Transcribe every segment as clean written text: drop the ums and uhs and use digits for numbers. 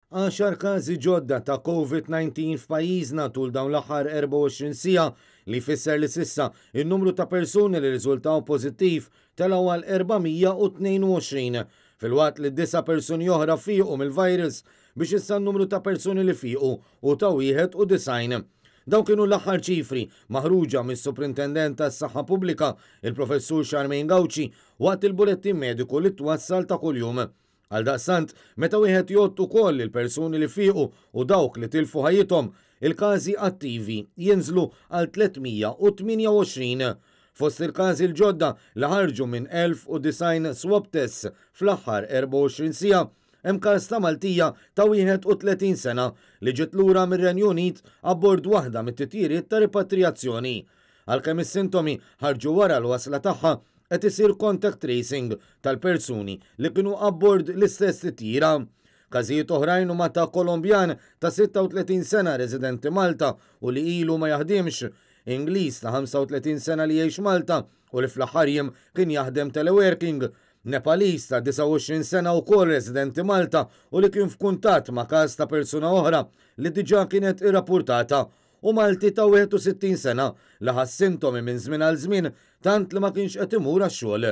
Għaxar każi ġodda ta' Covid-19 f'pajjiżna tul dawn l-aħħar 24 siegħa li jfisser li s'issa n-numru ta' persuni li rriżultaw pożittiv telgħu għal 422 filwaqt li disa' persuni oħra fiequ mill-virus biex issa n-numru ta' persuni li fiequ hu ta' 91. Dawn kienu l-aħħar ċifri maħruġa mis-Suprintendent tas-Saħħa Pubblika, il-Professur Charmaine Gauci, waqt il-bulettin mediku li twassal ta' kuljum. Għaldaqstant, meta wieħed jgħodd ukoll il-persuni li fiequ u dawk li tilfu ħajjithom, il-każi attivi jinżlu għal 328. Fost il-każi l-ġodda li ħarġu minn 1,090 swab tests fl-aħħar 24 siegħa, hemm każ ta' Maltija ta' 31 sena li ġiet lura mir-Renju Unit abbord waħda mit-titjiriet ta' ripatrijazzjoni. Għalkemm is-sintomi ħarġu wara l-wasla tagħha, qed isir contact tracing tal-persuni li kienu abbord l-istess titjira. Każijiet oħrajn huma ta' Kolombjan ta' 36 sena residenti Malta u li ilu ma jaħdimx, Ingliż ta' 35 sena li jgħix Malta u li fl-aħħar jiem kien jaħdem teleworking, Nepaliż ta' 29 sena wkoll residenti Malta u li kien f'kuntatt ma' każ ta' persuna oħra li diġà kienet irrappurtata u Malti ta' 61 sena li ħass sintomi minn żmien għal żmien tant li ma kienx qed imur għax-xogħol.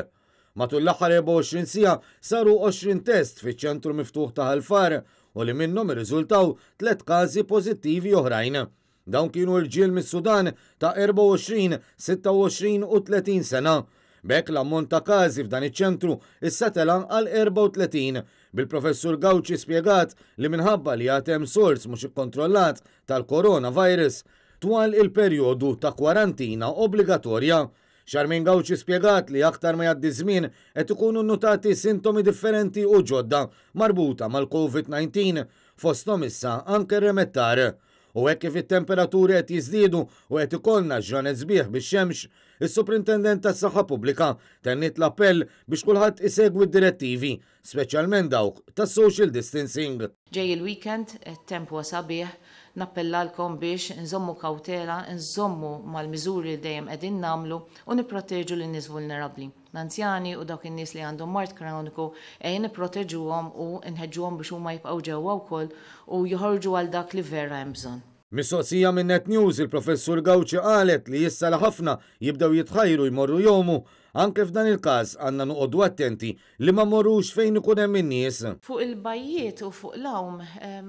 Matul l-aħħar 24 siegħa saru 20 test fiċ-ċentru miftuħ ta' Ħal Far u li minnhom irriżultaw tliet każi pożittivi oħrajn. Dawn kienu rġiel mis-Sudan ta' 24, 26 u 30 sena. B'hekk l-ammont ta' każi f'dan iċ-ċentru issa tela' għal 34, bil-Professur Gauci spjegat li minħabba li għad hemm sors mhux ikkontrollat tal-coronavirus, twal il-perjodu ta' kwarantina obbligatorja. Charmaine Gauci spjegat li aktar ma jgħaddi ż-żmien qed ikunu nnutati sintomi differenti u ġodda marbuta mal-Covid-19, fosthom issa anke r-remettar. U hekk kif it-temperaturi qed jiżdiedu u qed ikollna ġranet sbieħ bix-xemx, is-Suprintendent tas-Saħħa Pubblika tenniet l-appell biex kulħadd isegwi d-direttivi, speċjalment dawk tas-social distancing. Ġej il-weekend, it-temp huwa sabiħ, nappellalkom biex inżommu kawtela, inżommu mal-miżuri li dejjem qegħdin nagħmlu u nipproteġu lin-nies vulnerabbli. L-anzjani u dawk in-nies li għandhom mard kroniku ejja nipproteġuhom u nħeġġuhom biex huma jibqgħu ġewwa wkoll u joħorġu għal dak li vera hemm bżonn. Mistoqsija minn Net News, il-Professur Gauci qalet li issa li ħafna jibdew jitħajru jmorru jgħumu, anke f'dan il-każ għandna noqogħdu attenti li ma mmorrux fejn ikun hemm in-nies. Fuq il-bajjiet u fuq l-għawm,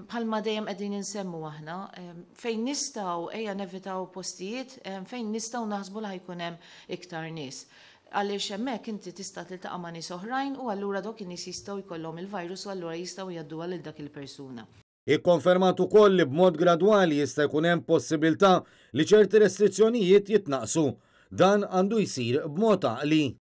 bħalma dejjem qegħdin insemmu aħna, fejn nistgħu ejja nevitaw postijiet fejn nistgħu naħsbu li ħa jkun hemm iktar nies. Għaliex hemmhekk inti tista' tiltaqa' ma' nies oħrajn u allura dawk in-nies jistgħu jkollhom il-virus u allura jistgħu jgħadduha lil dak il-persuna. Ikkonfermat ukoll li b'mod gradwali jista' jkun hemm possibilità li ċerti restrizzjonijiet jitnaqqsu. Dan għandu jsir b'mod għaqli.